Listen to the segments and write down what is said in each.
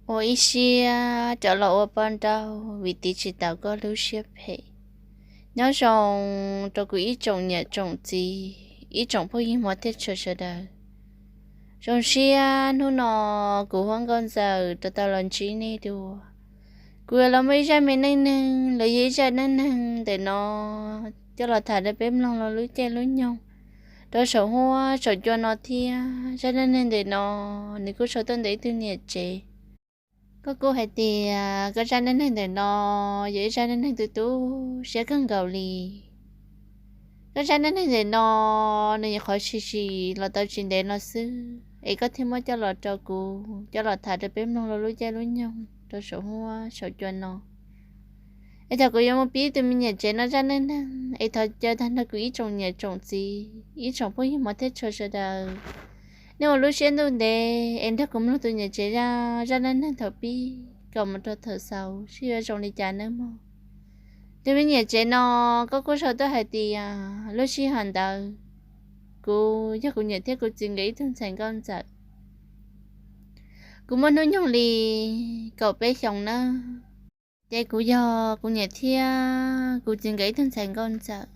Ua ib siab rov los ua poj nrauj vim tiv tsis tau koj lub siab phem. Nyob zoo rau kuv ib tsoom niam tsoom txiv, ib tsoom phooj ywg hmov thiab tshua sawv daws. Zoo siab hnub no kuv Huab Nkauj Ntxawm rov tau los ntsib nej dua. Kuv yuav los muaj ib zaj me neej neeg los yog ib zaj neej neeg ntawm no coj los tham rau peb mloog rau lub caij lub nyoog rau saum huab saum cua no thiab. Zaj neej neeg ntawm no nws kuj sau tuaj ntawm ib tug niam tsev. Koj kuj hais tias koj zaj neej neeg ntawm no yog ib zaj neej neeg tu tu siab kawg nkaus li. Koj zaj neej neeg ntawm no nws yog qhov tshwm sim los tau tsis ntev no xwb es koj thiaj muab coj los rau kuv coj los tham rau peb mloog rau lub caij lub nyoog rau saum huab saum cua no. Es thaum kuv yuav mus pib tus me niam tsev no zaj neej neeg es thov caw tag nrho kuv ib tsoom niam tsoom txiv, ib tsoom phooj ywg hmov thiab tshua sawv daws, nej ua lub siab ntuj ntev es nrog kuv mloog tus niam tsev zaj, zaj neej neeg thaum pib kom mus rau thaum xaus seb yuav zoo li cas nawb mog. Tus me niam tsev no koj kuj sau tuaj hais tias lub sij hawm ntawd kuv yog kuv niam thiab kuv txiv nkawd ib tug ntxhais nkauj ntxawm. Kuv muaj hnub nyoog li kaum peb xyoos nawb. Ces kuv yog kuv niam thiab kuv txiv nkawd ib tug ntxhais nkauj ntxawm.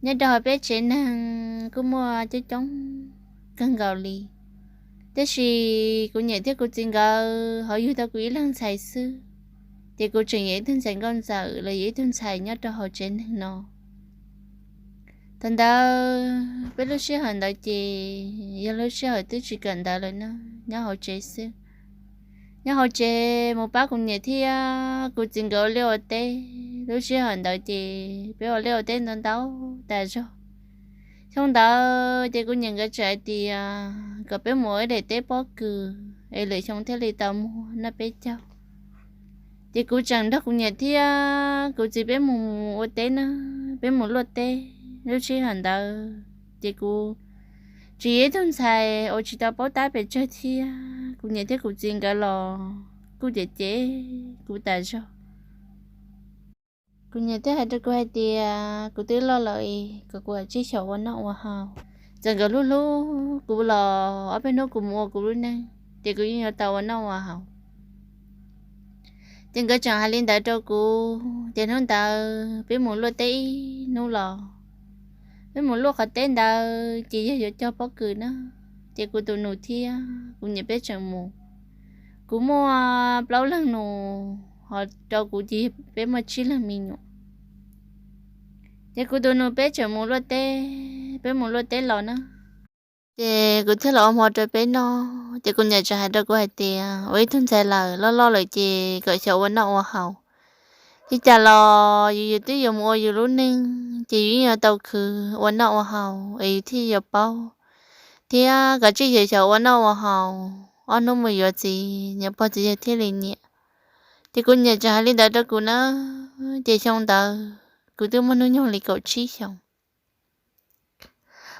Nyob rau hauv peb tsev neeg kuj muaj coob coob kawg nkaus li, tiam sis kuv niam thiab kuv txiv nkawd ho yug tau kuv ib leeg ntxhais xwb. Ces kuv tseem yog ib tug ntxhais nkauj ntxawm los yog ib tug ntxhais nyob rau hauv tsev neeg no. Thaum ntawd peb lub sij hawm ntawd ces yog lub sij hawm twb tsis kawm ntawv lawm na, nyob hauv tsev xwb. Nyob hauv tsev mus pab kuv niam thiab kuv txiv nkawd ua liaj ua teb. Lub sij hawm ntawd ces peb ua liaj ua teb ntau ntau tas zog. Xyoo ntawd ces kuv niam nkawd tseem hais tias kom peb mus ua ib daim teb pob kws es lwm xyoo thiaj li tau muag noj peb caug. Ces kuv tseem nrog kuv niam thiab kuv txiv peb mus ua teb na, peb mus luaj teb. Lub sij hawm ntawd ces kuv tseem yog ib tug ntxhais uas tsis tau paub tab pes tsawg thiab, kuv niam thiab kuv txiv nkawd los kuj cem cem kuv tas zog. Kuv niam twb hais rau kuv hais tias kuv twb loj lawm es kom kuv tsib xyaum ua noj ua haus. Txawm nkawd hlub hlub kuv los ob peb hnub kuv mus ua kuv lub neej ces kuv yeej yuav tau ua noj ua haus. Ces nkawd tseem hais li ntawd rau kuv ces hnub ntawd peb mus luaj teb ib hnub los. Peb mus luaj qhov teb ntawd ces yog yuav cog pob kws na, ces kuv tus nus thiab kuv niam peb tseem mus. Kuv muaj plaub leeg nus, ho rau kuv ces peb muaj tsib leeg me nyuam. Ces kuv tus nus peb tseem mus luaj teb, peb mus luaj teb los na, ces kuv thiaj los ua hmo rau peb noj. Ces kuv niam tseem hais rau kuv hais tias ua ib tug ntxhais lawm, loj loj lawm ces kom xyaum ua noj ua haus. Li cas los yus, yus twb yuav mus ua yus lub neej ces yus yeej yuav tau khwv ua noj ua haus es yus thiaj yuav paub, thiab kom tsib xyaum xyaum ua noj ua haus, ob hnub mus yuav txiv, niam pog txiv yawg thiaj li nyiam. Ces kuv niam tseem hais li ntawd rau kuv na, ces xyoo ntawd kuv twb muaj hnub nyoog li kaum tsib xyoos.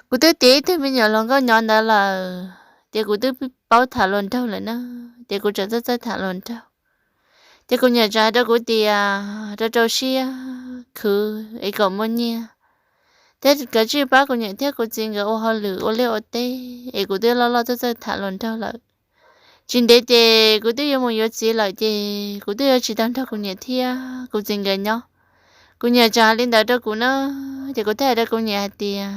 Kuv twb tiav ib tug me nyuam hluas nkauj nyob ntawd lawm, ces kuv twb paub tham hluas nraug lawm na, ces kuv tseem txawj txawj tham hluas nraug. Ces kuv niam tseem hais rau kuv tias rau rau siab khwv es kom muaj nyiaj, thiab kom tsij pab kuv niam thiab kuv txiv nkawd ua hauj lwm ua liaj ua teb es kuv twb loj loj txawj txawj tham hluas nraug lawm. Tsis ntev ces kuv twb yuav mus yuav txiv lawm ces kuv twb yuav tsis tau nrog kuv niam thiab kuv txiv nkawd nyob. Kuv niam tseem hais li ntawd rau kuv na, ces kuv thiaj hais rau kuv niam hais tias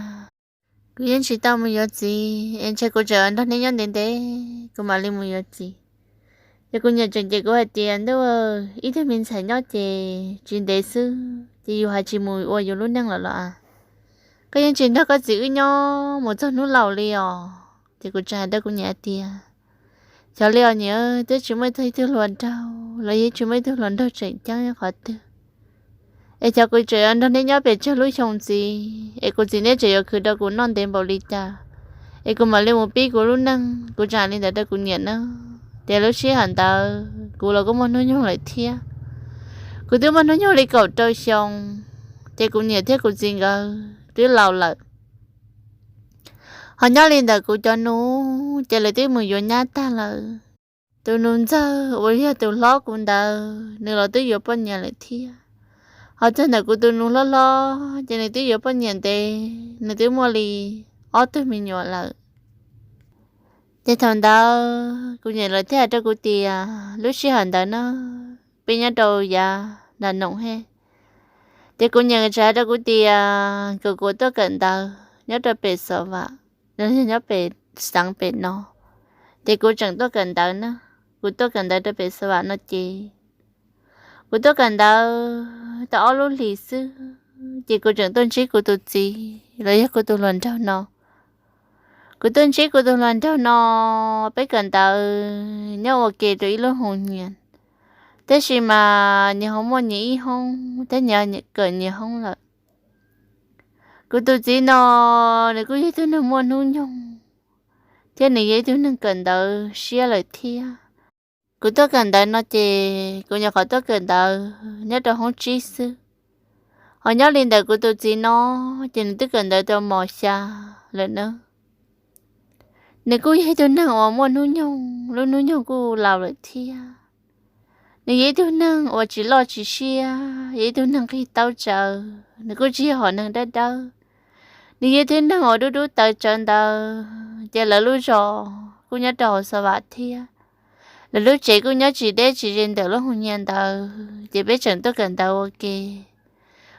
kuv yeej tsis tau mus yuav txiv es ntshe kuv tseem nrog neb nyob ntev ntev kuv mam li mus yuav txiv. Ces kuv niam tseem cem kuv hais tias ntuj, ib tug me ntxhais nyob ces tsis ntev xwb ces yus hais tsis mus ua yus lub neej lawm los as? Koj yeej tsis nrog koj txiv wb nyob mus txog hnub laus li os. Ces kuv tseem hais rau kuv niam hais tias xyov li os niam, twb tsis muaj ib tug hluas nraug los yeej tsis muaj ib tug hluas nraug tseem ceeb qhov twg. Es xyov kuv tseem yuav nrog neb nyob pes tsawg lub xyoo ntxiv es kuv txiv neb tseem yuav khwv rau kuv noj ntev npaum li cas es kuv mam li mus pib kuv lub neej. Kuv tseem hais li ntawd rau kuv niam na. Ces lub sij hawm ntawd kuv los kuj muaj hnub nyoog lawm thiab. Kuv twb muaj hnub nyoog li kaum rau xyoo, ces kuv niam thiab kuv txiv nkawd twb laus lawm. Ho nyob li ntawm kuv cov nus ces lawv twb mus yuav nyab tag lawm. Tus nus ntxawg uas yog tus hlob kuv ntawd nws los twb yuav poj niam lawm thiab. Ho txog ntawm kuv tus nus hlob hlob ces nws twb yuav poj niam ntev, nws twb muaj li ob tug me nyuam lawm. Ces thaum ntawd kuv niam lawv thiaj hais rau kuv tias lub sij hawm ntawd na peb nyob rau yav nram noom he, ces kuv niam txawm hais rau kuv tias kom kuv tuaj kawm ntawv nyob rau pem Xav Vam, nyob pem xeev pem no. Ces kuv tseem tuaj kawm ntawv na, kuv tuaj kawm ntawv rau pem Xav Vam no ces kuv tuaj kawm ntawv tau ob lub hlis xwb, ces kuv tseem tuaj ntsib kuv tus txiv los yog kuv tus hluas nraug no. Kuv tuaj ntsib kuv tus hluas nraug no, peb kawm ntawv nyob ua ke rau ib lub hoo nyias, tab sis mas nyias ho muaj nyias ib hoob thiab nyias kawm nyias hoob lawm. Kuv tus txiv no, nws kuj yog ib tug neeg muaj hnub nyoog thiab nws yog ib tug neeg kawm ntawv siab lawm thiab. Kuv tuaj kawm ntawv no ces kuv nyuam qhuav tuaj kawm ntawv nyob rau hoob tsib xwb, ho nyob li ntawm kuv tus txiv no ces nws twb kawm ntawv tau mos xya lawm na. Nws kuj yog ib tug neeg uas muaj hnub nyoog, lub hnub nyoog kuj laus lawm thiab. Nws yog ib tug neeg uas tsis loj tsis siab, yog ib tug neeg nqig taub tsawv, nws kuj tsis yog hom neeg dawb dawb. Nws yog ib tug neeg uas dub dub tawv tsawv ntawd, ces lawv lub zos kuj nyob rau hauv Xav Vam thiab. Lawv lub tsev kuj nyob tsis deb tsis ze ntawm lub hoo nyias ntawd, ces peb tseem tuaj kawm ntawv ua ke.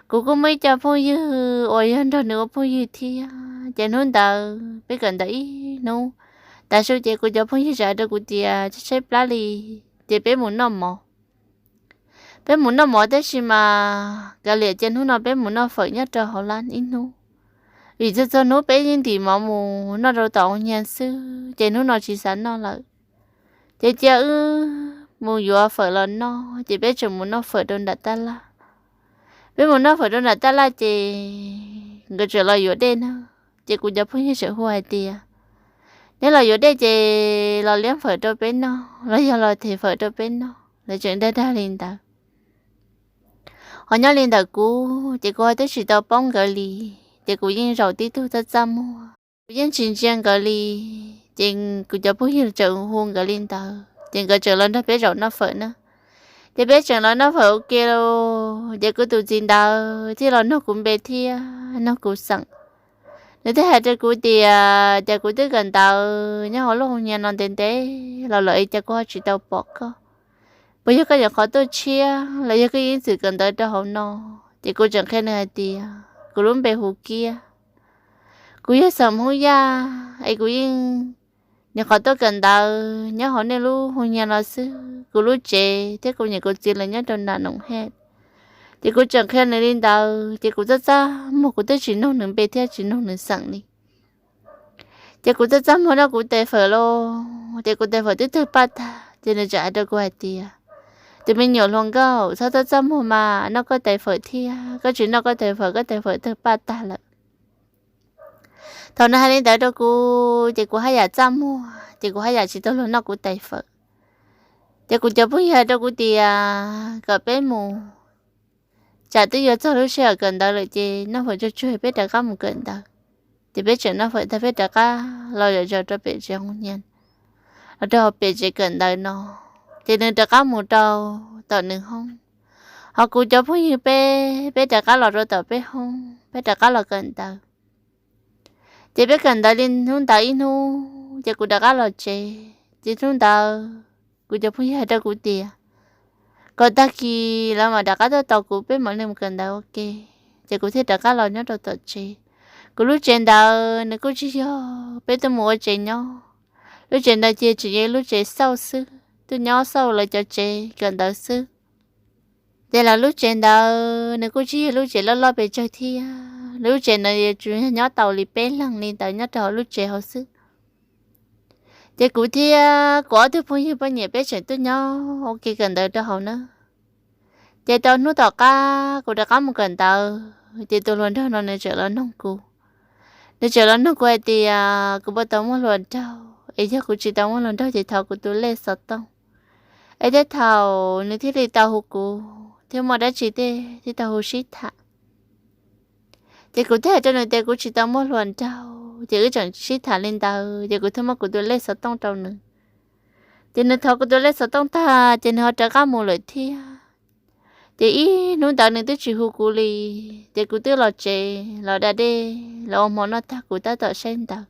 Kuv kuj muaj ib co phooj ywg uas yog nrog nws ua phooj ywg thiab, ces hnub ntawd peb kawm ntawv ib hnub tas su ces kuv cov phooj ywg txawm hais rau kuv tias tshaib tshaib plab li, ces peb mus noj mov. Peb mus noj mov tab sis mas kav liam ces hnub no peb mus noj fawm nyob rau hauv lab ib hnub, vim txhua txhua hnub peb yeej ntim mov mus noj rau tom hoo nyias xwb, ces hnub no tsis xav noj lawm. Ces cia wb mus yuav fawm los noj, ces peb tseem mus noj fawm rau nram tab laj. Peb mus noj fawm rau nram tab laj ces nkawd tseem los yuav dej na, ces kuv cov phooj ywg tseem hu hais tias neb los yuav dej ces los liab fawm rau peb noj los yog los them fawm rau peb noj, lawv tseem dag dag li ntawd. Ho nyob li ntawm kuv ces kuv ho twb tsis tau paub nkawd li, ces kuv yeej zaum tib tug txaj txaj muag, kuv yeej tsis ntsia nkawd li. Ces kuv cov phooj ywg tseem hu nkawd li ntawd ces nkawd tseem los nrog peb zaum noj fawm na. Ces peb tseem los noj fawm ua ke, ces kuv tus txiv ntawd thiaj los nug kuv npe thiab nug kuv xeem. Nws thiaj hais rau kuv tias cas kuv twb kawm ntawv nyob hauv lub hoo nyias no ntev ntev los lawm es cas kuv ho tsis tau pom koj. Puas yog koj nyuam qhuav tuaj tshiab los yog koj yeej txwm kawm ntawv rau hauv no? Ces kuv tseem qhia nws hais tias kuv lub npe hu Kiab, kuv yog xeem Hmoob Yaj es kuv yeej nyuam qhuav tuaj kawm ntawv nyob hauv nej lub hoo nyias no xwb. Kuv lub tsev thiab kuv niam kuv txiv lawv nyob rau nram noom he. Ces kuv tseem qhia nws li ntawd ces kuv txaj txaj muag, kuv twb tsis nug nws npe thiab tsis nug nws xeem li. Ces kuv txaj txaj muag noj kuv tais fawm lauj, ces kuv tais fawm twb tawg paj tag ces nws tseem hais rau kuv hais tias tus me nyuam hluas nkauj, txhob txaj txaj muag mas, noj koj tais fawm thiab, koj tsis noj koj tais fawm, koj tais fawm tawg paj tag lawm. Thaum nws hais li ntawd rau kuv ces kuv haj yam txaj muag ces kuv haj yam tsis tau luag noj kuv tais fawm. Ces kuv cov phooj ywg hais rau kuv tias kom peb mus, tsam twb yuav txog lub sij hawm kawm ntawv lawm ces noj fawm tsuag tsuag peb rov qab mus kawm ntawv. Ces peb tseem noj fawm tag peb rov qab los zom zaws rau pem tsev hoo nyias, los rau pem tsev kawm ntawv no. Ces nws rov qab mus rau tom nws hoob, ho kuv cov phooj ywg peb, peb rov qab los rau tom peb hoob, peb rov qab los kawm ntawv. Ces peb kawm ntawv li hnub ntawd ib hnub ces kuv rov qab los tsev. Ces hnub ntawd kuv cov phooj ywg hais rau kuv tias kom tag kis lawv mam rov qab tuaj tos kuv peb mam li mus kawm ntawv ua ke. Ces kuv thiaj rov qab los nyob rau tom tsev. Kuv lub tsev ntawd nws kuj tsis yog peb tuaj mus ua tsev nyob. Lub tsev ntawd ces tseem yog lub tsev xauj xwb, tuaj nyob xauj lawv cov tsev kawm ntawv xwb. Ces lawv lub tsev ntawd nws kuj tsis yog lub tsev loj loj pes tsawg thiab, lub tsev ntawd yuav tsum nyob tau li peb leeg li ntawd nyob rau hauv lub tsev hauv xwb. Ces kuv thiab kuv ob tug phooj ywg poj niam peb tseem tuaj nyob ua ke kawm ntawv rau hauv na. Ces tau hnub tom qab kuv rov qab mus kawm ntawv ces tus hluas nraug no nws tseem los nug kuv. Nws tseem los nug kuv hais tias kuv puas tau muaj hluas nraug, es yog kuv tsis tau muaj hluas nraug ces thov kuv tus lej xov tooj, es tej thaum nws thiaj li tau hu kuv thiab muaj dab tsi tej thiaj tau hu sib tham. Ces kuv thiaj hais rau nws tias kuv tsis tau muaj hluas nraug, ces wb tseem sib tham li ntawd ces kuv thiaj muab kuv tus lej xov tooj rau nws. Ces nws thov kuv tus lej xov tooj tag ces nws ho rov qab mus lawm thiab. Ces ib hnub ntawd nws twb tsis hu kuv li, ces kuv twb los tsev los da dej los ua hmo noj tag kuv tab tom saib ntawv.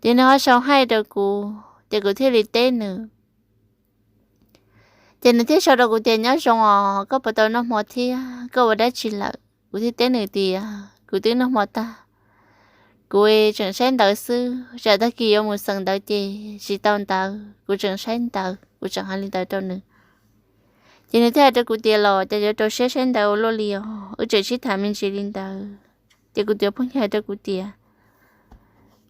Ces nws ho sau hais rau kuv, ces kuv thiaj li teb nws. Ces nws thiaj sau rau kuv tias, nyob zoo os, koj puas tau noj hmo thiab koj ua dab tsi lawm? Kuv thiaj teb nws tias kuv twb noj hmo tag, kuv tseem saib ntawv xwb, tsam tag kis yuav mus xeem ntawv ces tsis tau ntawv, kuv tseem saib ntawv. Kuv tseem hais li ntawd rau nws. Ces nws thiaj hais rau kuv tias, los cas yuav rau siab saib ntawv ua luaj li os, wb tseem sib tham me ntsis li ntawd. Ces kuv tus phooj ywg hais rau kuv tias,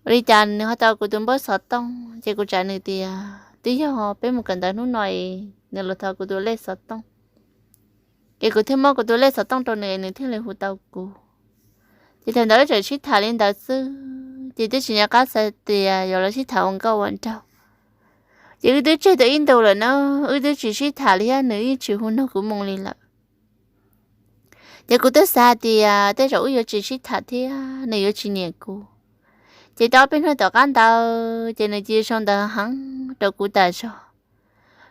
ua li cas nws ho tau kuv tus npawb xov tooj? Ces kuv teb nws tias twb yog peb mus kawm ntawv hnub no es nws los thov kuv tus lej xov tooj. Ces kuv thiaj muab kuv tus lej xov tooj rau nws es nws thiaj li hu tau kuv. Ces thaum ntawd wb tseem sib tham li ntawd xwb, ces twb tsis nco qab xav tias yuav los sib tham ua nkauj ua nraug. Ces wb twb tseg tau ib ntus lawm na, wb twb tsis sib tham li thiab nws yeej tsis hu nug kuv moo li lawm. Ces kuv twb xav hais tias tej zaum wb yuav tsis sib tham thiab nws yuav tsis nyiam kuv. Ces tau ob peb hnub tom qab ntawd ces nws cia li sau ntawv heev rau kuv tas zog.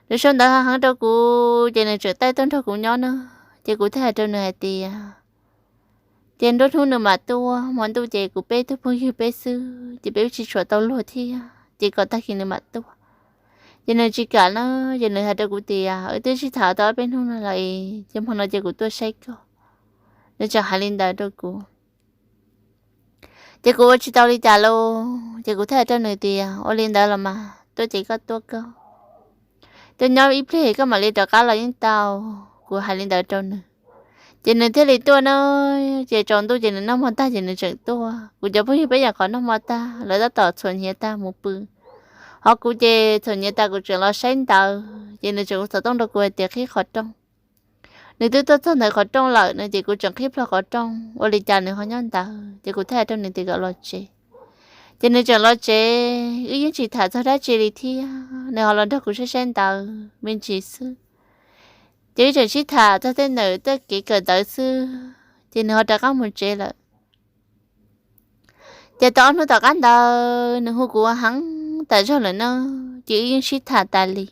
Nws sau ntawv heev rau kuv ces nws tseem taij tuaj nrog kuv nyob na. Ces kuv thiaj hais rau nws hais tias, ces nruab hnub nws mam tuaj, hmo ntuj ces kuv peb tug phooj ywg peb xwb ces peb tsis tshua tau luag thiab, ces kom tag kis nws mam tuaj. Ces nws tsis kam na, ces nws hais rau kuv tias, wb twb sib tham tau ob peb hnub no lawm, ces hmo no ces kuv tuaj saib koj. Nws tseem hais li ntawd rau kuv. Ces kuv ua tsis tau li cas lauj, ces kuv thiaj hais rau nws tias, ua li ntawd los mas tuaj ces koj tuaj koj, tuaj nyob ib pliag koj mam li rov qab los yeej tau. Kuv hais li ntawd rau nws, ces nws thiaj li tuaj na. Ces tsaus ntuj ces nws noj hmo tag ces nws tseem tuaj. Kuv cov phooj ywg peb yam qhov noj hmo tag lawv tab tom txhuam hniav tag mus pw, ho kuv ces txhuam hniav tas kuv tseem los saib ntawv, ces nws tseem hu xov tooj rau kuv hais tias qhib qhov rooj. Nws twb tuaj txog ntawm qhov rooj lawm no, ces kuv tseem qhib plho qhov rooj, ua li cas nws ho nyob ntawd, ces kuv thiaj hais rau nws tias kom los tsev. Ces nws tseem los tsev, wb yeej tsis tham txog dab tsi li thiab, nws ho los nrog kuv saib saib ntawv me ntsis xwb. Ces wb tseem sib tham txog tej ntawm tej kev kawm ntawv xwb, ces nws ho rov qab mus tsev lawm. Ces tau ob hnub tom qab ntawd nws hu kuv ua heev tas zog lawm na, ces wb yeej sib tham tas li.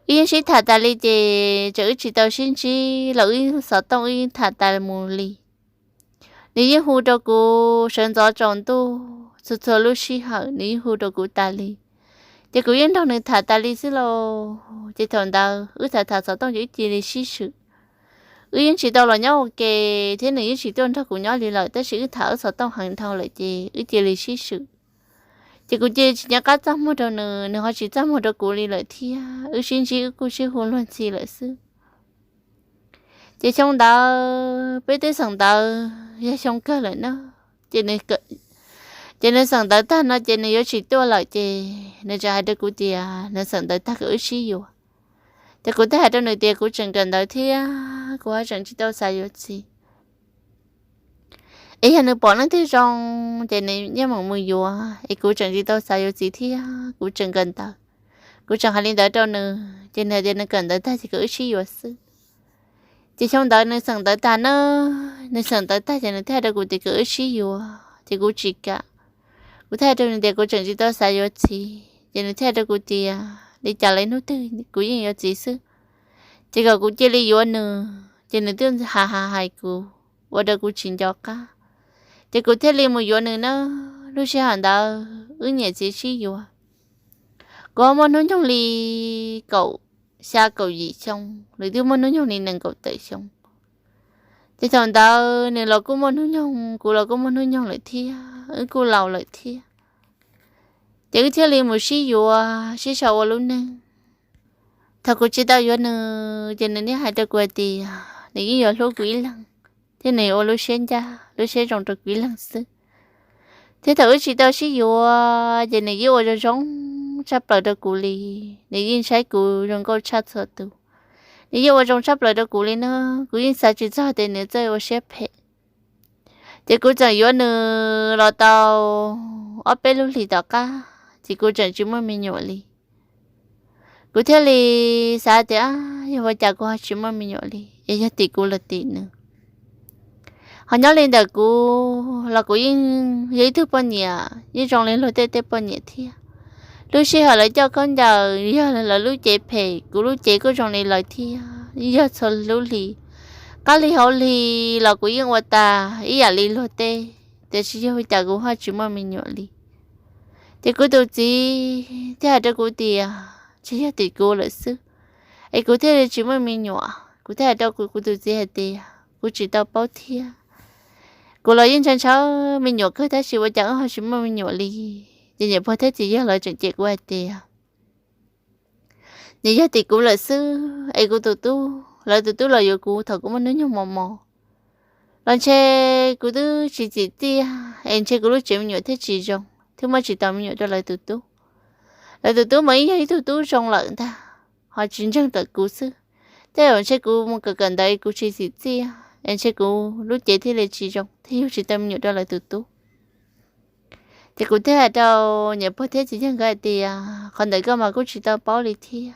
Wb yeej sib tham tas li ces txawm wb tsis tau sib ntsib los wb xov tooj wb yeej tham tas mus li. Nws yeej hu rau kuv sawv ntxov tsaus ntuj txhua txhua lub sij hawm nws yeej hu rau kuv tas li. Ces kuv yeej nrog nws tham tas li xwb lauj. Ces thaum ntawd wb tham tham xov tooj ces wb cia li sib swm. Wb yeej tsis tau los nyob ua ke thiab nws yeej tsis tuaj nrog kuv nyob li lawm, tab sis wb tham wb xov tooj heev dhau lawm ces wb cia li sib swm. Ces kuv cia li tsis nco qab txaj muag rau nws, nws ho tsis txaj muag rau kuv li lawm thiab, wb sib ntsib wb kuj sib hu luag ntxhi lawm xwb. Ces xyoo ntawd peb twb xeem ntawv yog xyoo kawg lawm na. Ces nws xeem ntawv tag no ces nws yuav tsis tuaj lawm, ces nws tseem hais rau kuv tias nws xeem ntawv tag kom wb sib yuav. Ces kuv thiaj hais rau nws tias kuv tseem kawm ntawv thiab kuv ho tseem tsis tau xav yuav txiv. Es yog nws pom leej twg zoo ces nws yeej mam mus yuav, es kuv tseem tsis tau xav yuav txiv thiab kuv tseem kawm ntawv. Kuv tseem hais li ntawd rau nws ces nws hais tias nws kawm ntawv tag ces kom wb sib yuav xwb. Ces xyoo ntawd nws xeem ntawv tag na, nws xeem ntawv tag ces nws thiaj hais rau kuv tias kom wb sib yuav, ces kuv tsis kam. Kuv thiaj hais rau nws tias kuv tseem tsis tau xav yuav txiv, ces nws thiaj hais rau kuv tias li cas los hnub twg kuv yeej yuav txiv xwb, ces kom kuv cia li yuav nws. Ces nws twb hais hais hais kuv ua rau kuv tsis nco qab, ces kuv thiaj li mus yuav nws na. Lub sij hawm ntawd wb niam txiv sib yuav, kuv muaj hnub nyoog li kaum xya kaum yim xyoo, nws twb muaj hnub nyoog li nees nkaum tawm xyoo. Ces thaum ntawd nws los kuj muaj hnub nyoog, kuv los kuj muaj hnub nyoog lawm thiab, wb kuj laus lawm thiab. Ces wb thiaj li mus sib yuav sib sau ua lub neej. Thaum kuv tsis tau yuav nws ces nws niaj hais rau kuv hais tias nws yeej yuav hlub kuv ib leeg, thiab nws yuav ua lub siab ncaj lub siab zoo rau kuv ib leeg xwb. Thiab thaum wb tsis tau sib yuav ces nws yeej ua zoo zoo tshaj plaws rau kuv li, nws yeej saib kuv zoo nkauj tshaj txhua tus, nws yeej ua zoo tshaj plaws rau kuv li na. Kuv yeej xav tsis txog tias nws txawj ua siab phem. Ces kuv tseem yuav nws los tau ob peb lub hlis tom qab ces kuv tseem tsis muaj me nyuam li. Kuv thiaj li xav tias yog ua cas kuv ho tsis muaj me nyuam li, es yog tim kuv los tim nws. Ho nyob li ntawm kuv los kuv yeej yog ib tug poj niam yeej zoo li luag tej tej poj niam thiab. Lub sij hawm lawv coj khaub ncaws yog lawv lub cev phem, kuv lub cev kuj zoo li lawv thiab, yog txhua lub hli. Qab hli hauv hli los kuv yeej ua tag ib yam li luag tej, tiam sis yog ua cas kuv ho tsis muaj me nyuam li. Ces kuv tus txiv thiaj hais rau kuv tias tsis yog tim kuv lawm xwb, es kuv thiaj li tsis muaj me nyuam. Kuv thiaj hais rau kuv, kuv tus txiv hais tias kuv tsis tau paub thiab, kuv los yeej ntshaw ntshaw me nyuam kawg tab sis ua cas wb ho tsis muaj me nyuam li. Ces niam pog thiab txiv yawg lawv tseem cem kuv hais tias nws yog tim kuv lawm xwb, es kuv tus tub, lawv tus tub los yuav kuv thaum kuv muaj hnub nyoog mos mos los ntshe kuv twb tsis txim txiaj, es ntshe kuv lub tsev me nyuam thiaj tsis zoo thiab muab tsis tau me nyuam rau lawv tus tub. Lawv tus tub mas yeej yog ib tug tub zoo lawm ntag, ho tsis ntseeg tawm kuv xwb. Tej zaum ntshe kuv mus kawm kawm ntawv es kuv tsis txim txiaj es ntshe kuv lub cev thiaj li tsis zoo thiaj yug tsis tau me nyuam rau lawv tus tub. Ces kuv thiaj hais rau niam pog thiab txiv yawg nkawd hais tias qhov ntawd koj mas kuj tsis tau paub li thiab.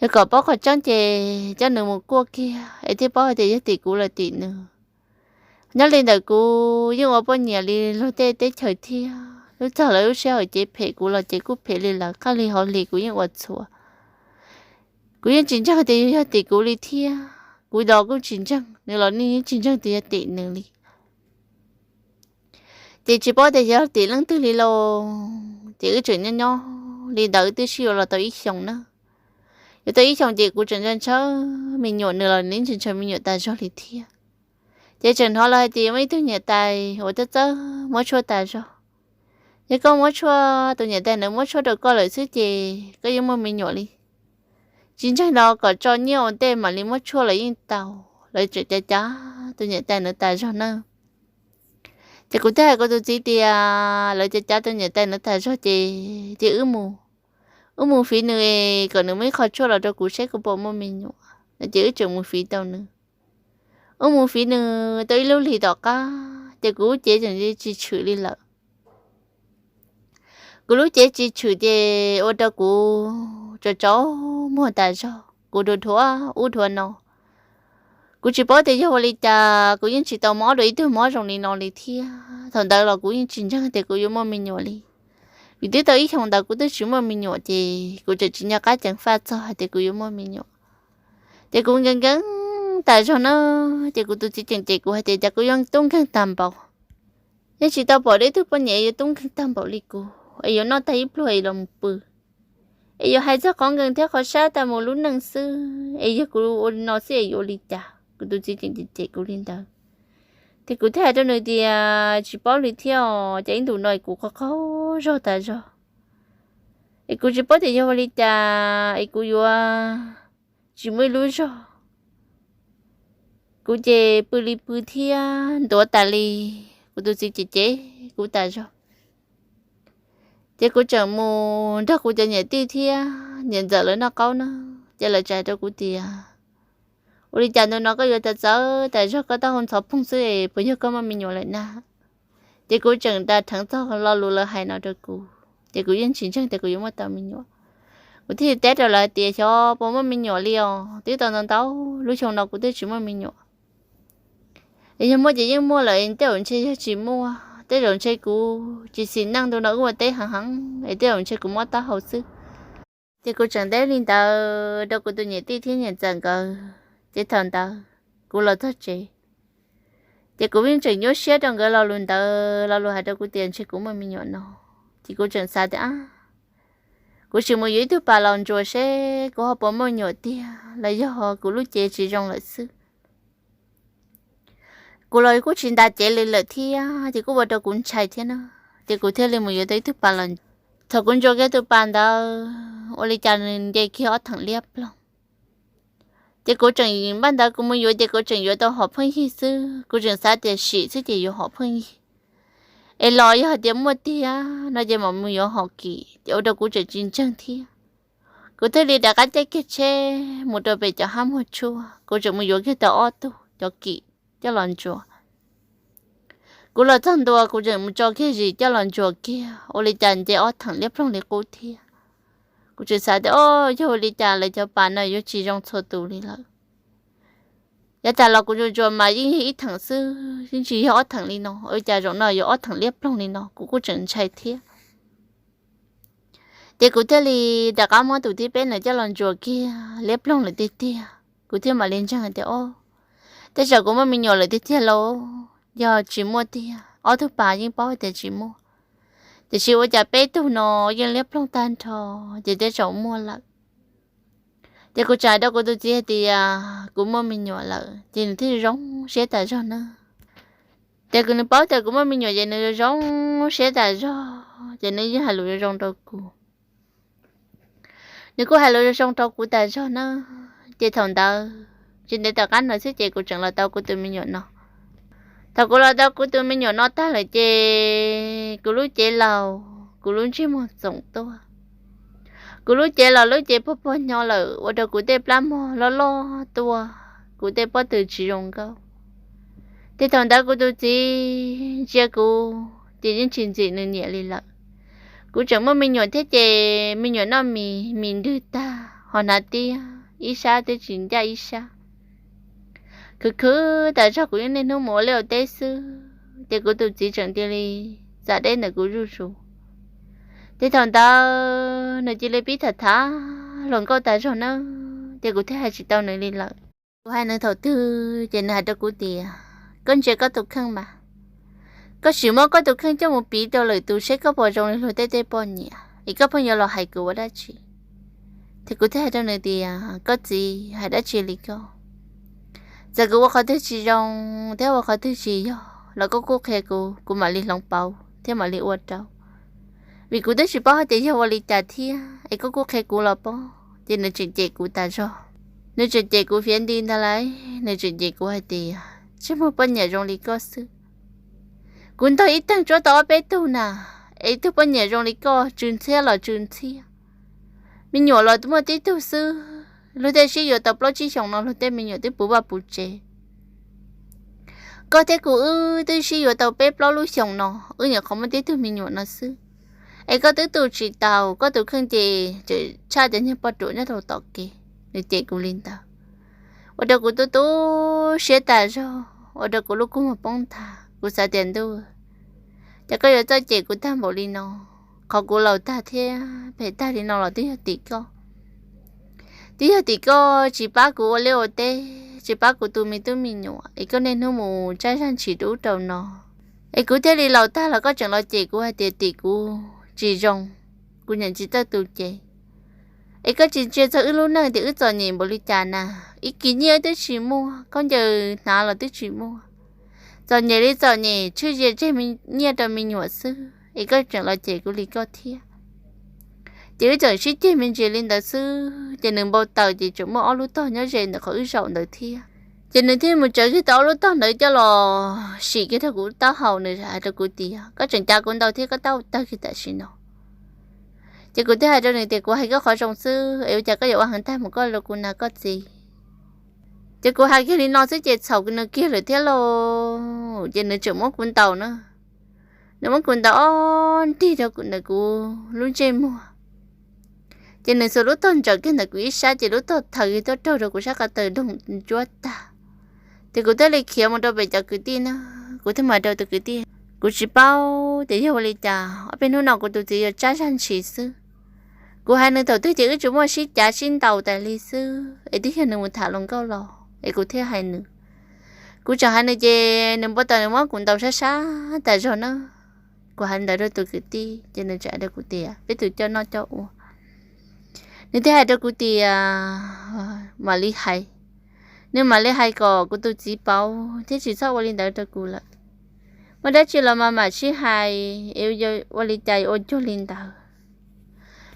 Yog kom paub qhov tseeb ces coj nws mus kuaj kiag es thiaj paub hais tias yog tim kuv los tim nws. Nyob li ntawm kuv yeej ua poj niam li luag tej teb chaws thiab, lub txog lawv lub sij hawm ces phem kuv los ces kuj phem li lawv, qab li hauv li kuv yeej ua txhua. Kuv yeej tsis ntseeg tias yog tim kuv li thiab, kuv los kuj tsis ntseeg, nws los nws yeej tsis ntseeg tias yog tim nws li. Ces tsis paub tias yog tim leej twg li los, ces wb tseem nyob nyob li ntawd wb twb sib yuav los tau ib xyoos na. Yuav tau ib xyoos ces kuv tseem ntshaw ntshaw me nyuam, nws los nws ntshaw ntshaw me nyuam tas zog li thiab. Ces tseem hnov lawv hais tias muaj ib tug niam tais uas txawj txawj muab tshuaj tas zog. Yog koj muab tshuaj, tus niam tais ntawd muab tshuaj rau koj lawm xwb ces koj yeej muaj me nyuam li. Tsis ntseeg los kom tso nyiaj ua ntej mam li muab tshuaj los yeej tau. Lawv tseem cav cav tus niam tais ntawd tas zog na. Ces kuv thiaj hais kuv tus txiv tias lawv cav cav tus niam tais ntawd tas zog ces cia wb mus, wb mus fiv nws es kom nws muab ib qho tshuaj los rau kuv seb kuv puas muaj me nyuam no. Ces wb tseem mus fiv tau nws. Wb mus fiv nws tau ib lub hlis tom qab ces kuv lub cev tseem tsis tshwm li lawm. Kuv lub cev tsis tshwm ces ua rau kuv tsaus tsaus muag tas zog, kuv dhuav dhuav ub dhuav no. Kuv tsis paub tias yog ua li cas kuv yeej tsis tau mob dua ib tug mob zoo li no li thiab. Thaum ntawd los kuv yeej tsis ntseeg tias kuv yuav muaj me nyuam li, vim twb tau ib xyoos ntawd kuv twb tsis muaj me nyuam ces kuv tseem tsis nco qab ceev faj txog hais tias kuv yuav muaj me nyuam. Ces kuv nkees nkees tas zog na, ces kuv tus txiv tseem cem kuv hais tias cas kuv yuav tub nkeeg tag npaum. Yeej tsis tau pom dua ib tug poj niam yuav tub nkeeg tag npaum li kuv es yuav noj tag ib pluag es los mus pw, es yuav hais txog qhov nkees thiab qhov sab tas mus lub neej xwb, es yog kuv ua li no xwb es yuav ua li cas? Kuv tus txiv tseem cem cem kuv li ntawd. Ces kuv thiaj hais rau nws tias tsis paub li thiab os, ces ib ntus no es kuv qaug qaug zog tas zog, es kuv tsis paub tias yog ua li cas es kuv yuav tsis muaj ib lub zog. Kuv ces pw li pw thiab ntuav tas li, kuv tus txiv cem cem kuv tas zog. Ces kuv tseem mus nrog kuv cov niam tij thiab niam ntxawm lawv noj qaub na, ces lawv tsa rau kuv tias ua li cas ntu no koj yuav txawv txawv tas zog, koj taub hau ntxhov phooj xwb es puas yog koj muaj me nyuam lawm na? Ces kuv tseem nra rheev txog lo lus lawv hais no rau kuv, ces kuv yeej tsis ntseeg tias kuv yuav muaj tau me nyuam. Kuv thiaj li teb rau lawv tias xyov puas muaj me nyuam li os, twb tau ntau ntau lub xyoo no kuv twb tsis muaj me nyuam. Es yog muaj ces yeej muaj lawm, tej zaum ntshe yog tsis muaj, tej zaum ntshe kuv tsis xis neej ntu no wb ua teb heev heev es tej zaum ntshe kuv mob taub hau xwb. Ces kuv tseem teb li ntawd rau kuv tus niam tij thiab niam ntxawm nkawd, ces thaum ntawd kuv los txog tsev, ces kuv yeej tseem nyuaj siab rau nkawd lo lus ntawd, lo lus hais rau kuv tias ntshe kuv muaj me nyuam no. Ces kuv tseem xav tias kuv sim mus yuav ib tug pas los ntsuas seb kuv ho puas muaj me nyuam tiag los yog kuv lub cev tsis zoo lawm xwb. Kuv los kuj tsis nta cev li lawm thiab, ces kuj ua rau kuv ntshai thiab na. Ces kuv thiaj li mus yuav tau ib tug pas los. Thaum kuv ntsuas kiag tus pas ntawd ua li cas nws nce kiag ob theem liab ploog. Ces kuv tseem, npaj ntawd kuv mus yuav ces kuv tseem yuav tau hom pheej yig xwb, kuv tseem xav tias sim xwb ces yuav hom pheej yig, es los yog hais tias muaj tiag no ces mam mus yuav hom kim, ces ua rau kuv tseem tsis ntseeg thiab. Kuv thiaj li rov qab caij kiag tsheb mus rau pem cov hab muag tshuaj, kuv tseem mus yuav kiag tau ob tug cov kim coj los ntsuas. Kuv los txog ntua kuv tseem mus tso kiag zis coj los ntsuas kiag, ua li cas nce ob theem liab ploog li qub thiab. Kuv tseem xav tias o, yog ua li cas lawv cov pas no yuav tsis zoo txhua tus li lawm. Yav tas los kuv ntsuas ntsuas mas yeej yog ib theem xwb, yeej tsis yog ob theem li no, ua li cas zaum no yuav ob theem liab ploog li no, kuv kuj tseem ntshai thiab. Ces kuv thiaj li rov qab muab tus thib peb ntawd coj los ntsuas kiag, liab ploog lawm tiag tiag, kuv thiaj mam li ntseeg hais tias o, tej zaum kuv muaj me nyuam lawm tiag tiag lauj, yog tsis muaj tiag, ob tug pas yeej paub hais tias tsis muaj. Tiam sis ua cas peb tug no yeej liab ploog tag nrho, ces tej zaum muaj lawm. Ces kuv tseem hais rau kuv tus txiv hais tias kuv muaj me nyuam lawm, ces nws thiaj zoo siab tas zog na. Ces kuv, nws paub tias kuv muaj me nyuam ces nws zoo siab tas zog, ces nws yeej hais lus zoo zoo rau kuv. Nws kuj hais lus zoo zoo rau kuv tas zog na. Ces thaum ntawd tsis ntev tom qab no xwb ces kuv tseem los tau kuv tus me nyuam no. Thaum kuv los tau kuv tus me nyuam no tag lawm ces kuv lub cev laus, kuv lub ntsej muag txoom tuaj. Kuv lub cev los lub cev pog pog nyo lawm ua rau kuv tej plab mog loj loj tuaj, kuv tej pob tw tsis zoo nkauj. Ces thaum ntawd kuv tus txiv ntsia kuv ces yeej tsis ntxim nws nyiam li lawm. Kuv tseem muaj me nyuam thiab ces me nyuam noj mis, mis nrwg tag ho hnav tiab, ib sab twb tsis ncaj ib sab. Khwv khwv tas zog kuv yeej niaj hnub mus ua liaj ua teb xwb, ces kuv tus txiv tseem cia li txav deb ntawm kuv zuj zus. Ces thaum ntawd nws cia li pib tham tham hluas nkauj tas zog na, ces kuv thiaj hais tsis tau nws li lawm. Kuv hais nws thaum twg ces nws hais rau kuv tias, koj ntsia koj tus kheej mas, koj sim muab koj tus kheej coj mus piv rau lwm tus seb koj puas zoo li luag tej tej poj niam es koj pheej yuav los hais kuv ua dab tsi. Ces kuv thiaj hais rau nws tias, koj txiv, hais dab tsi li koj? Txawm kuv ua qhov twg tsis zoo thiab ua qhov twg tsis yog los koj kuj qhia kuv, kuv mam li hloov pauv thiab mam li ua rau. Vim kuv twb tsis paub hais tias yog ua li cas thiab es koj kuj qhia kuv los pob. Ces nws tseem cem kuv tas zog. Nws tseem cem kuv fiav nti ntag lauj, nws tseem cem kuv hais tias tsis muaj poj niam zoo li koj xwb. Kuv ntog ib teeg tsuab tau ob peb tug na, es ib tug poj niam zoo li koj tsw ntxhiab los tsw ntxhiab. Me nyuam los muaj tib tug xwb, luag tej sib yuav tau plaub tsib xyoos no luag tej me nyuam twb puv vaj puv tsev. Koj thiab kuv wb twb sib yuav tau peb plaub lub xyoos no, wb nyuam qhuav muaj tib tug me nyuam no xwb. Es koj twb tu tsis tau, koj tus kheej ces tseem tshaj cov niag poj ruam nyob rau tom kev. Nws cem kuv li ntawd, ua rau kuv tu tu siab tas zog, ua rau kuv lub kua muag poob nthav. Kuv xav tias ntuj, cas koj yuav txawj cem kuv tag npaum li no. Qhov kuv laus tag thiab phem tag li no los twb yog tim koj. Twb yog tim koj tsis pab kuv ua liaj ua teb, tsis pab kuv tu me tub me nyuam, es koj niaj hnub mus tsab zaj ntshis rau ub rau no. Es kuv thiaj li laus tag los koj tseem los cem kuv hais tias tim kuv tsis zoo, kuv niam tsis txawj tu cev. Es koj tsis ntsia txog wb lub neej tias wb txom nyem npaum li cas na. Ib kis nyiaj wb twb tsis muaj, khaub ncaws hnav los twb tsis muaj. Txom nyem li txom nyem, tshwj cia tseg nyiaj rau me nyuam xwb, es koj tseem los cem kuv li koj thiab. Ces wb tseem sib ceg me ntsis li ntawd xwb, ces nws npau taws ces tseem muaj ob lub tog nyob ze ntawm qhov wb zaum ntawd thiab. Ces nws thiaj mus tsawv kiag tau ob lub tog ntawd coj los sim kiag rau kuv taub hau, nws hais rau kuv tias, koj tseem cav kuv ntau thiab koj taub hau tawg kiag tam sim no. Ces kuv thiaj hais rau nws tias, kuv hais koj qhov zoo xwb es ua cas koj yuav ua heev tag mus koj li kuv na koj txiv? Ces kuv hais kiag li no xwb ces txhaum nws kiag lawm thiab lauj. Ces nws tseem muab kuv ntaus na, nws muab kuv ntaus ob nrig rau ntawm kuv lub ntsej muag. Ces nws xuas lub tog ntsaws kiag ntawm kuv ib sab ces lub tog thaws tuaj raug rau kuv sab ko taw doog ntsuab tag. Ces kuv thiaj li khiav mus rau pem cov kwv tij na, kuv thiaj mus rau tus kwv tij, kuv tsis paub tias yog ua li cas ob peb hnub no kuv tus txiv yuav tsab zaj ntshis xwb. Kuv hais nws thaum twg ces wb tsuas muaj sib cav sib ntaus tas li xwb, es twb yog nws mus tham hluas nkauj los es kuv thiaj hais nws. Kuv tseem hais nws ces nws npau taws nws muab kuv ntaus sab sab tas zog na. Kuv hais ntawd rau tus kwv tij ces nws tseem hais rau kuv tias peb tus coj noj coj ua. Nws thiaj hais rau kuv tias mam li hais, nws mam li hais kom kuv tus txiv paub thiab tsis txhob ua li ntawd rau kuv lawm. Muaj dab tsi los mas mam sib hais, es ua li cas ua cuag li ntawd.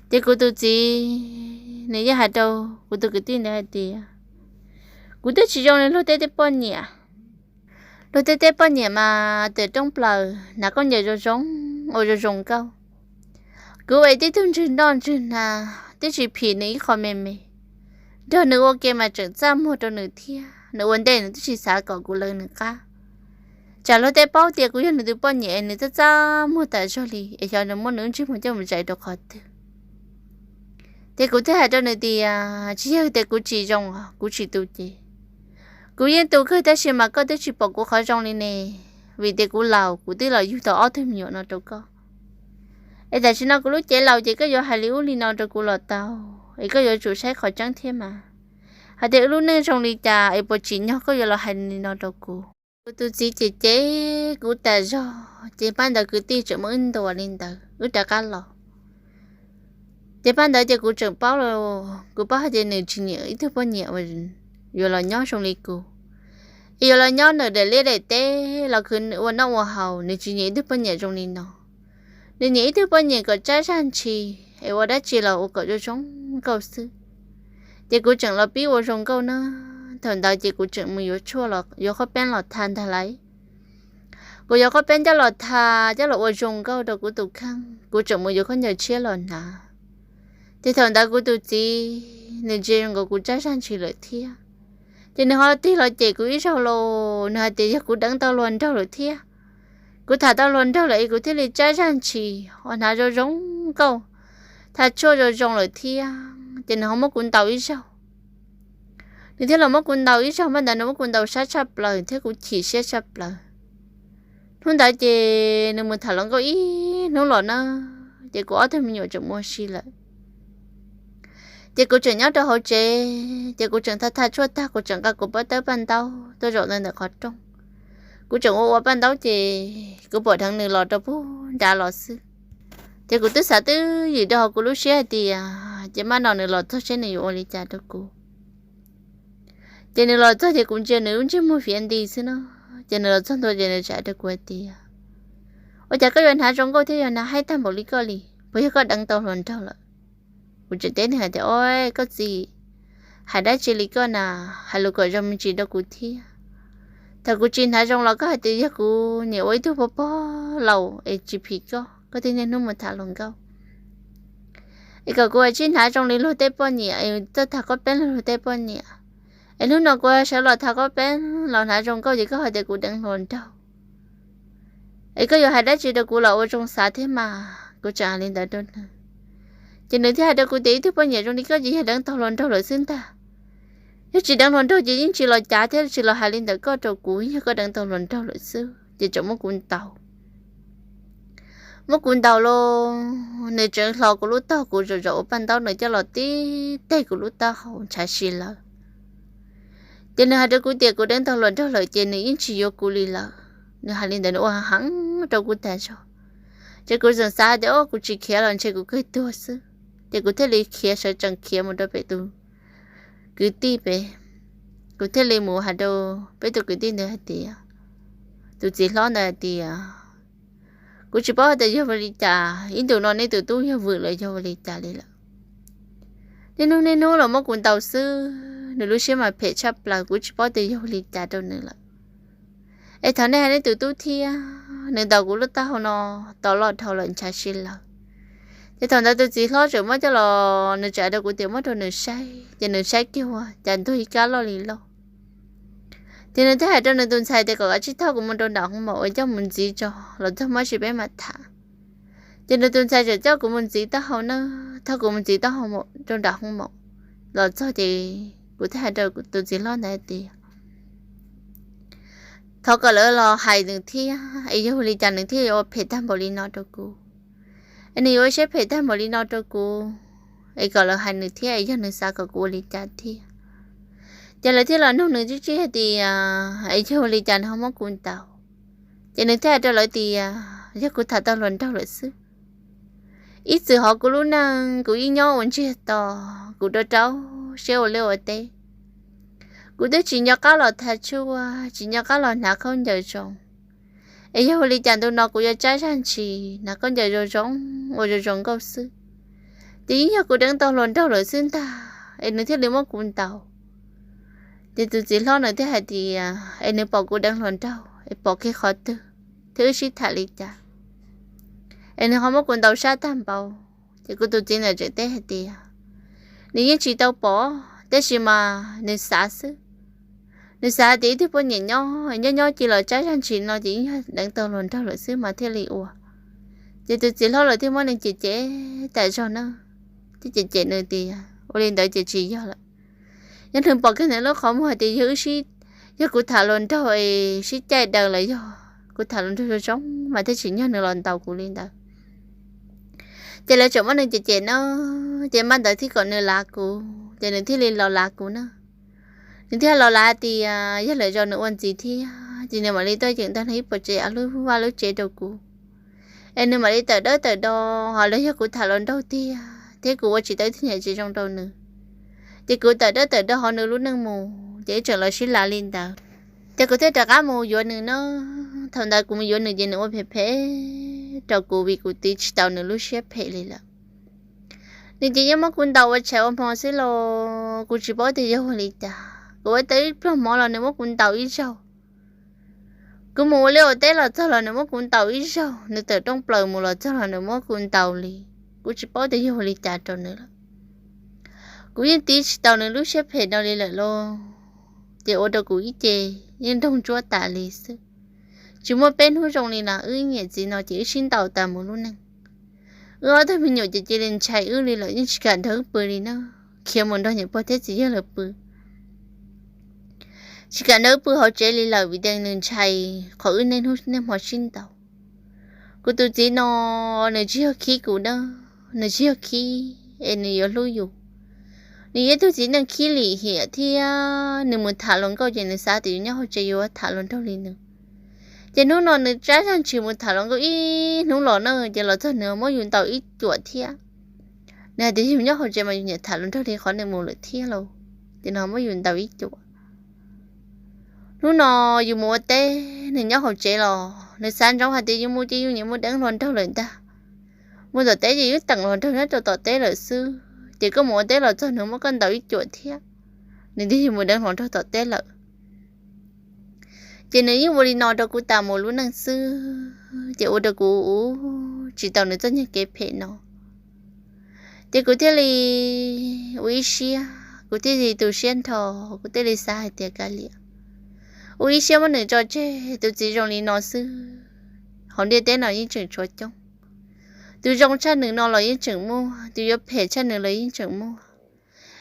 Ces kuv tus txiv nws yeej hais rau kuv tus kwv tij ntawd hais tias kuv twb tsis zoo li luag tej tej poj niam. Luag tej tej poj niam mas tawm rooj plaws hnav khaub ncaws zoo zoo, ua zoo zoo nkauj. Kuv ua ib tug ntswg noj ntswg hnav twb tsis phim nws ib qho me me. Nrog nws ua ke mas tseem txaj muag rau nws thiab, nws ua ntej nws twb tsis xav kom kuv lawv nws qab. Tsam luag tej paub tias kuv yog nws tus poj niam es nws txaj txaj muag tas zog li es xyov nws muab nws lub ntsej muag coj mus zais rau qhov twg. Ces kuv thiaj hais rau nws tias tsis yog tias kuv tsis zoo, kuv tsis tu cev. Kuv yeej tu kawg tab sis mas koj twb tsis pom kuv qhov zoo li ne, vim tias kuv laus kuv twb los yug tau ob tug me nyuam no rau koj. Es tam sim no kuv lub cev laus ces koj yuav hais li ub li no rau kuv los tau, es koj yuav tsum saib qhov tseeb thiab mas. Hais tias wb lub neej zoo li cas es puas tsim nyog koj yuav los hais li no rau kuv. Tus txiv ces cem kuv tas zog ces pab ntawd kwv tij tseem muab wb ntuas li ntawd wb rov qab los. Ces pab ntawd ces kuv tseem paub, kuv paub hais tias nws tsis nyiam ib tug poj niam uas yuav los nyob zoo li kuv, es yuav los nyob ntawm daim liaj daim teb los khwv ua noj ua haus, nws tsis nyiam ib tug poj niam zoo li no. Nws nyiam ib tug poj niam kom tsab zaj ntshis es ua dab tsi los ua kom zoo zoo nkauj xwb. Ces kuv tseem los pib ua zoo nkauj na. Thaum ntawd ces kuv tseem mus yuav tshuaj los yuav qhob peeb los tha ntag lauj. Kuv yuav qhob peeb coj los tha, coj los ua zoo nkauj rau kuv tus kheej, kuv tseem mus yuav khaub ncaws tshiab los hnav. Ces thaum ntawd kuv tus txiv nws ntsia nkaus kuv tsab zaj ntshis lawm thiab. Ces nws ho tig los cem kuv ib zaug los nws hais tias yog kuv deev tau hluas nraug lawm thiab, kuv tham tau hluas nraug lawm es kuv thiaj li tsab zaj ntshis ho hnav zoo zoo nkauj, tha tshuaj zoo zoo lawm thiab. Ces nws ho muab kuv ntaus ib zaug. Nws thiaj los muab kuv ntaus ib zaug, pab ntawd nws muab kuv ntaus sab tshaj plaws thiab kuv chim siab tshaj plaws. Hnub ntawd ces nws mus tham hluas nkauj ib hnub los na, ces kuv ob tug me nyuam tseem mus ua si lawm. Ces kuv tseem nyob rau hauv tsev, ces kuv tseem tha tha tshuaj tag kuv tseem nqa kuv pob tawb paj ntaub tuaj zaum ntawm qhov rooj. Kuv tseem ua ua paj ntaub ces kuv pom dheev nws los rau pub nrad los xwb. Ces kuv twb xav twb ywm rau hauv kuv lub siab hais tias ces maj no nws los txog seb nws yuav ua li cas rau kuv. Ces nws los txog ces kuv ntsia nws lub ntsej muag fiav nti xwb no. Ces nws los txog ntua ces nws txawm hais rau kuv hais tias, ua cas koj yuav hnav zoo nkauj thiab yuav hnav haib tag npaum li koj li, puas yog koj deev tau hluas nraug lawm? Kuv tseem teb nws hais tias, o, koj txiv, hais dab tsi li koj na, hais lus kom zoo me ntsis rau kuv thiab. Thaum kuv tsis hnav zoo los koj hais tias yog kuv niam ua ib tug pog pog laus es tsis phim koj, koj thiaj niaj hnub mus tham hluas nkauj. Es kom kuv ua tsis hnav zoo li luag tej poj niam es txawj tham qhob peeb li luag tej poj niam. Es hnub no kuv sawv los tham qhob peeb los hnav zoo nkauj ces koj hais tias kuv deev hluas nraug. Es koj yuav hais dab tsi rau kuv los ua zoo xav thiab mas, kuv tseem hais li ntawd rau nws. Ces nws thiaj hais rau kuv tias ib tug poj niam zoo li koj ces yog deev tau hluas nraug lawm xwb ntag. Yog tsis deev hluas nraug ces yeej tsis los cav thiab tsis los hais li ntawd koj rau kuv, yog koj deev tau hluas nraug lawm xwb ces tseem muab kuv ntaus. Muab kuv ntaus los nws tseem hlo kuv lub taub hau, kuv zaum zaum ua paj ntaub nws coj los tib teg kuv lub taub hau ntshav si lawm. Ces nws hais rau kuv tias kuv deev tau hluas nraug lawm ces nws yeej tsis yuav kuv li lawm. Nws hais li ntawd nws ua heev rau kuv tas zog. Ces kuv tseem xav tias o kuv tsis khiav los ntshe kuv kawg tuag xwb, ces kuv thiaj li khiav sawv tsees khiav mus rau pem tus kwv tij pem. Kuv thiaj li mus hais rau peb tus kwv tij ntawd hais tias, tus txiv hlob ntawd hais tias, kuv tsis paub hais tias yog ua li cas ib ntus no nej tus tub yog vwm los yog ua li cas li lawm. Niaj hnub niaj hnub los muab kuv ntaus xwb, nws lub siab mas phem tshaj plaws, kuv tsis paub tias yog ua li cas rau nws lawm. Es thaum nej hais nej tus tub thiab, nws ntaus kuv lub taub hau no tos loj dhau lawm ntshav si lawm. Ces thaum ntawd tus txiv hlob tseem muab coj los, nws tseem hais rau kuv tias muab rau nws saib, ces nws saib kiag ua cas ntuag ib kab loj li loj. Ces nws thiaj hais rau nws tus ntxhais tias kom kav tsij thauj kuv mus rau nram hoo maum uas coj mus ntxiv tso, los txog muab tsis peb mam tham. Ces nws tus ntxhais tseem coj kuv mus ntxiv taub hau na, thauj kuv mus ntxiv taub hau rau nram hoo maum. Los txog ces kuv thiaj hais rau tus txiv hlob ntawd hais tias, thov kom lawv los hais nws thiab, es yog ua li cas nws thiaj yuav ua phem tag npaum li no rau kuv. Es nws yuav ua siab phem tag npaum li no rau kuv, es kom lawv hais nws thiab, es yog nws xav kom kuv ua li cas thiab. Ces lawv thiaj los nug nws tib tsib hais tias, es yog ua li cas nws ho muab kuv ntaus. Ces nws thiaj hais rau lawv tias, yog kuv tham tau hluas nraug lawm xwb. Ib txwm hauv kuv lub neej kuv yeej nyob ua ntsiag to, kuv rau rau siab ua liaj ua teb. Kuv twb tsis nco qab los tha tshuaj, tsis nco qab los hnav khaub ncaws zoo. Es yog ua li cas ntu no kuv yuav tsab zaj ntshis hnav khaub ncaws zoo zoo, ua zoo zoo nkauj xwb. Ces yeej yog kuv deev tau hluas nraug lawm xwb ntag, es nws thiaj li muab kuv ntaus. Ces tus txiv hlob nws thiaj hais tias, es nws pom kuv deev hluas nraug, es pom kiag qhov twg, thiab wb sib tham li cas, es nws ho muab kuv ntaus sab tag npaum. Ces kuv tus txiv ntawd tseem teb hais tias, nws yeej tsis tau pom, tab sis mas nws xav xwb. Nws xav hais tias ib tug poj niam nyob nyob nyob cia los tsab zaj ntshis no ces yeej yog deev tau hluas nraug lawm xwb mas thiaj li ua. Ces tus txiv hlob lawm thiaj muab nws cem cem tas zog na, thiaj cem cem nws tias ua li ntawd ces tsis yog lawm. Yog nws pom kiag nws lub qhov muag hais tias yog wb sib, yog kuv tham hluas nraug es sib caij daws los yog kuv tham hluas nraug zoo zoo mas thiaj tsim nyog nws los ntaus kuv li ntawd. Ces lawv tseem muab nws cem cem na, ces maj ntawd thiaj kom nws lav kuv, ces nws thiaj li los lav kuv na. Nws thiaj los lav tias yog lwm zaus nws ua ntxiv thiab ces nws mam li tuaj yeem tag nrho ib puas tsev av lub vaj lub tsev rau kuv. Es nws mam li tawm dawb tawm do, ho los yog kuv tham hluas nraug tiag thiab kuv ua tsis tau ib tug niam tsis zoo rau nws, ces kuv tawm dawb tawm do hauv nws lub neej mus ces ib txwm los sib lav li ntawd. Ces kuv thiaj rov qab mus yuav nws no. Thaum ntawd kuv mus yuav nws ces nws ua phem phem rau kuv vim kuv tiv tsis tau nws lub siab phem li lawm. Nws ces yeej muab kuv ntaus ua tshais ua hmo xwb los kuv tsis paub tias yog ua li cas. Kuv ua tau ib pluag mov los nws muab kuv ntaus ib zaug. Kuv mus ua liaj ua teb los txog los nws muab kuv ntaus ib zaug, nws tawm rooj plaws mus los txog los nws muab kuv ntaus li. Kuv tsis paub tias yog ua li cas rau nws lawm. Kuv yeej tiv tsis tau nws lub siab phem no li lawm lauj, ces ua rau kuv ib ce yeej nraug ntsuab tas li xwb. Tsis muaj peb hnub zoo li na, wb niam txiv no ces wb sib ntaus tas mus lub neej. Wb ob tug me nyuam ces cia li ntshai wb li lawm, yeej tsis kam nrog wb pw li na, khiav mus nrog niam pog thiab txiv yawg lawv pw. Tsis kam nrog wb pw hauv tsev li lawm vim tias nws ntshai qhov wb niaj hnub niaj hmo sib ntaus. Kuv tus txiv no, nws tsis yog khib kuv na, nws tsis yog khib es nws yuav hlub yus. Nws yog ib tug txiv neej khib lim hiam thiab nws mus tham hluas nkauj ces nws xav tias yus nyob hauv tsev yuav tham hluas nraug li nws. Ces hnub no nws tsab zaj ntshis mus tham hluas nkauj ib hnub los na, ces los txog nws muab yus ntaus ib cuam thiab. Nws hais tias yus nyob hauv tsev mas yus nyiam tham hluas nraug li qhov nws mus lawm thiab lauj, ces nws muab yus ntaus ib cuam. Hnub no yus mus ua teb, nws nyob hauv tsev los nws xav ntsoov hais tias yus mus ces yus nyiam mus deev hluas nraug lawm ntag. Mus tom teb ces yus teem hluas nraug nyob rau tom teb lawm xwb, ces koj mus ua teb los txog nws muab koj ntaus ib cuam thiab. Nws tias yus mus deev hluas nraug tom teb lawm. Ces nws yeej ua li no rau kuv tas mus lub neej xwb, ces ua rau kuv ua tsis tau nws txoj niag kev phem no. Ces kuv thiaj li ua ib siab, kuv thiaj li tu siab nrho, kuv thiaj li xav hais tias kav liam, ua ib siab muab nws tso tseg. Tus txiv zoo li no xwb hauv ntiaj teb no yeej tseem tshuav coob. Tus zoo tshaj nws no los yeej tseem muaj, tus yuav phem tshaj nws los yeej tseem muaj.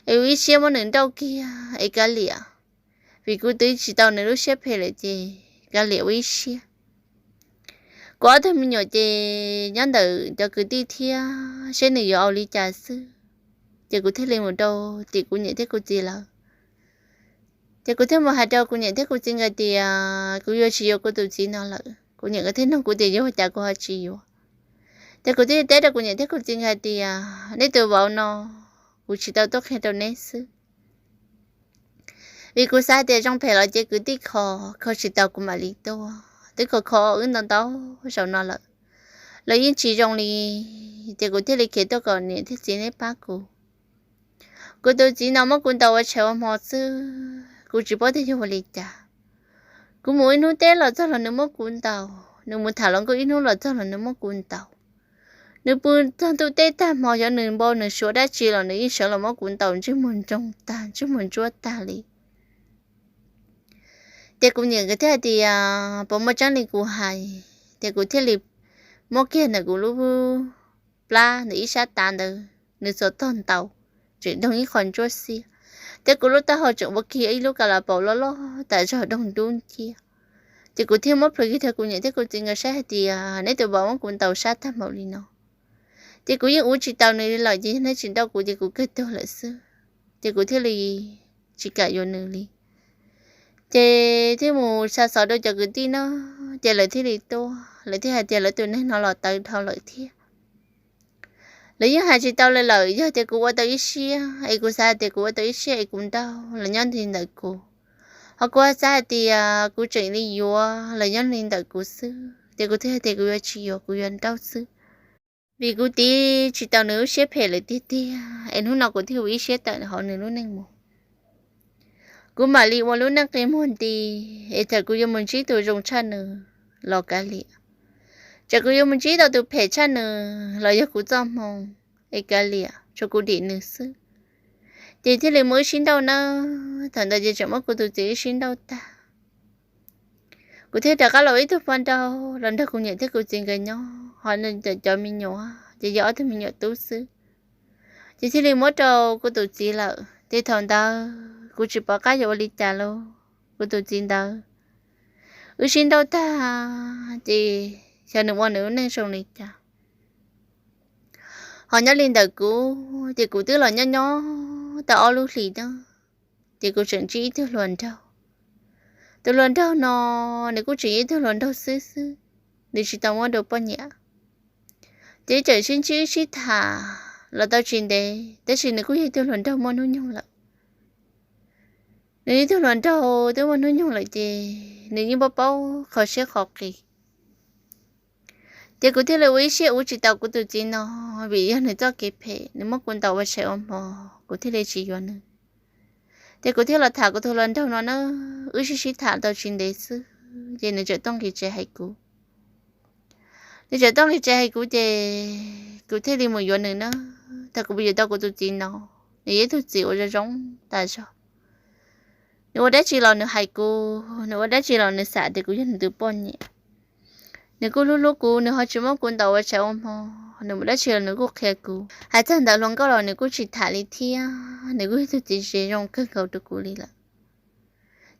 Es ua ib siab muab nws nrauj kiag es kav liam, vim kuv twv tsis tau nws lub siab phem lawm ces kav liam ua ib siab. Kuv ob tug me nyuam ces nyob ntawm cov kwv tij thiab seb nws yuav ua li cas xwb. Ces kuv thiaj li mus rau tim kuv niam thiab kuv txiv lawv. Ces kuv thiaj mus hais rau kuv niam thiab kuv txiv nkawd tias kuv yuav tsis yuav kuv tus txiv no lawm. Kuv niam nkawd thiaj nug kuv tias yog ua cas kuv ho tsis yuav. Ces kuv thiaj teb rau kuv niam thiab kuv txiv nkawd hais tias neb tus vauv no kuv tsis tau tuaj qhia rau neb xwb. Vim kuv xav tias zoo phem los ces kwv tij kho, kho tsis tau kuv mam li tuaj. Twb kho kho wb ntau ntau zaus no lawm, lawv yeej tsis zoo li, ces kuv thiaj li khiav tuaj kom niam thiab txiv neb pab kuv. Kuv tus txiv no muab kuv ntaus ua tshais ua hmo xwb, kuv tsis paub tias yog ua li cas. Kuv mus ib hnub teb los txog los nws muab kuv ntaus, nws mus tham hluas nkauj ib hnub los txog los nws muab kuv ntaus. Nws pw txog ntuj teb tag hmo, xyov nws npau nws suav dab tsi los nws yeej sawv los muab kuv ntaus ntsej muag ntsoog tag, ntsej muag ntsuab tag li. Ces kuv niam nkawd thiaj hais tias puas muaj tseeb li kuv hais, ces kuv thiaj li muab kiag ntawm kuv lub plab ntawm ib sab tav ntawd, nws xuas tog ntaus, tseem doog ib qho ntsuab xiab, thiab kuv lub taub hau tseem ua kiag ib lub ka la paus loj loj tas zog doog dub nciab. Ces kuv thiaj muab plhws kiag rau kuv niam thiab kuv txiv nkawd saib hais tias neb tus vauv muab kuv ntaus sab tag npaum li no. Ces kuv yeej ua tsis tau nws li lawm, ces yog neb tsis nrauj kuv ces kuv kawg tuag lawm xwb. Ces kuv thiaj li tsis kam yuav nws li. Ces thiaj mus xa xov rau cov kwv tij no, ces lawv thiaj li tuaj, lawv thiaj hais tias lawv tus neeg no los tawv dhau lawm thiab. Lawv yeej hais tsis tau li lawm, yog tias kuv ua tau ib siab es kuv xav hais tias kuv ua tau ib siab es kuv nrauj los nyob li ntawm kuv, ho kuv xav hais tias kuv tseem li yuav los nyob li ntawm kuv xwb, ces kuv thiaj hais tias kuv yuav tsis yuav, kuv yuav nrauj xwb. Vim kuv tiv tsis tau nws lub siab phem lawm tiag tiag, es hnub no kuv thiaj ua ib siab tawm hauv nws lub neej mus. Kuv mam li ua lub neej qi muag nti, es txawm kuv yuav mus ntsib tus zoo tshaj nws los kav liam, txawm kuv yuav mus ntsib tau tus phem tshaj nws los yog kuv txoj hmoo, es kav liam tsuas kuv dim nws xwb. Ces thiaj li muab wb sib nrauj na, thaum ntawd ces tseem muab kuv tus txiv wb sib nrauj tag. Kuv thiaj rov qab los ib tug poj nrauj los nrog kuv niam thiab kuv txiv nkawd nyob, ho cov me nyuam ces yog ob tug me nyuam tub xwb. Ces thiaj li muab rau kuv tus txiv lawm. Ces thaum ntawd kuv tsis pom qab yuav ua li cas lauj, kuv tus txiv ntawd wb sib nrauj tag, ces xyov nws ua nws lub neej zoo li cas. Ho nyob li ntawm kuv ces kuv twb los nyob nyob tau ob lub hlis na, ces kuv tseem ntsib ib tug hluas nraug. Tus hluas nraug no nws kuj tseem yog ib tug hluas nraug xwb xwb, nws tsis tau muaj dua poj niam. Ces txawm sib ntsib sib tham los tau tsis ntev, tab sis nws kuj yog ib tug hluas nraug muaj hnub nyoog lawm. Nws yog ib tug hluas nraug twb muaj hnub nyoog lawm ces nws yeej paub paub qhov siab qhov qis. Ces kuv thiaj li ua ib siab ua tsis tau kuv tus txiv no, vim yog nws txoj kev phem, nws muab kuv ntaus ua tshais ua hmo, kuv thiaj li tsis yuav nws. Ces kuv thiaj los tham kuv tus hluas nraug no na, wb sib sib tham tau tsis ntev xwb ces nws txawm tuaj nqis tsev hais kuv. Nws txawm tuaj nqis tsev hais kuv ces kuv thiaj li mus yuav nws na. Thaum kuv mus yuav tau kuv tus txiv no, nws yog ib tug txiv uas zoo zoo tas zog. Nws ua dab tsi los nws hais kuv, nws ua dab tsi los nws xav tias kuv yog nws tus poj niam. Nws kuj hlub hlub kuv, nws ho tsis muab kuv ntaus ua tshais ua hmo, nws mus dab tsi los nws kuj qhia kuv. Hais txog ntawm hluas nkauj los nws kuj tsis tham li thiab, nws kuj yog ib tug txiv tsev zoo kawg nkaus rau kuv li lawm.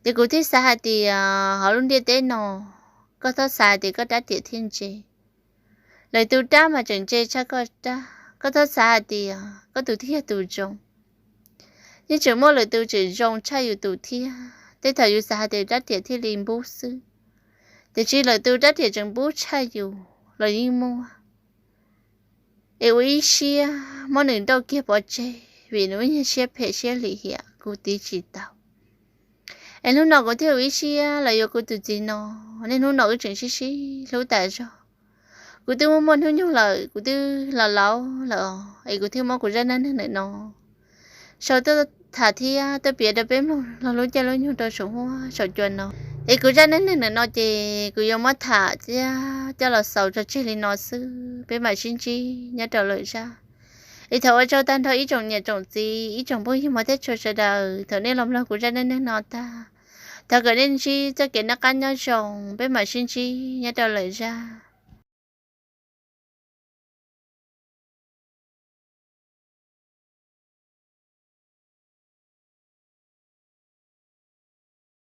Ces kuv thiaj xav hais tias hauv lub ntiaj teb no, koj txhob xav tias koj rab riam thiaj ntse. Lwm tus rab mas tseem ntse tshaj koj rab, koj txhob xav hais tias koj tus thiaj yog tus zoo. Yeej tseem muaj lwm tus tseem zoo tshaj yus tus thiab, tej thaum yus xav hais tias rab riam thiaj li npub xwb, tiam sis lwm tus rab riam tseem npub tshaj yus los yeej muaj. Es ua ib siab muab nws nrauj kiag pov tseg vim nws ib nyuag siab phem siab lim hiam kuv tiv tsis tau. Es hnub no kuv thiaj ua ib siab los yuav kuv tus txiv no, niaj hnub no wb tseem sib sib hlub tas zog. Kuv twb muaj muaj hnub nyoog lawm, kuv twb laus laus lawm os, es kuv thiaj muab kuv zaj neej neeg ntawm no sau tuaj tham thiab tuaj piav rau peb mloog lub caij lub nyoog rau saum huab saum cua no. Es kuv zaj neej neeg ntawm no ces kuv yuav muab tham thiab coj los xaus tso tseg li no xwb, peb mam sib ntsib nyob rau lwm zaj. Es thov ua tsaug tag nrho ib tsoom niam tsoom txiv, ib tsoom phooj ywg mog thiab tshua sawv daws, thaum nej los mloog kuv zaj neej neeg no tag, thov kom nej ntsib txoj kev noj qab nyob zoo, peb mam sib ntsib nyob rau lwm zaj.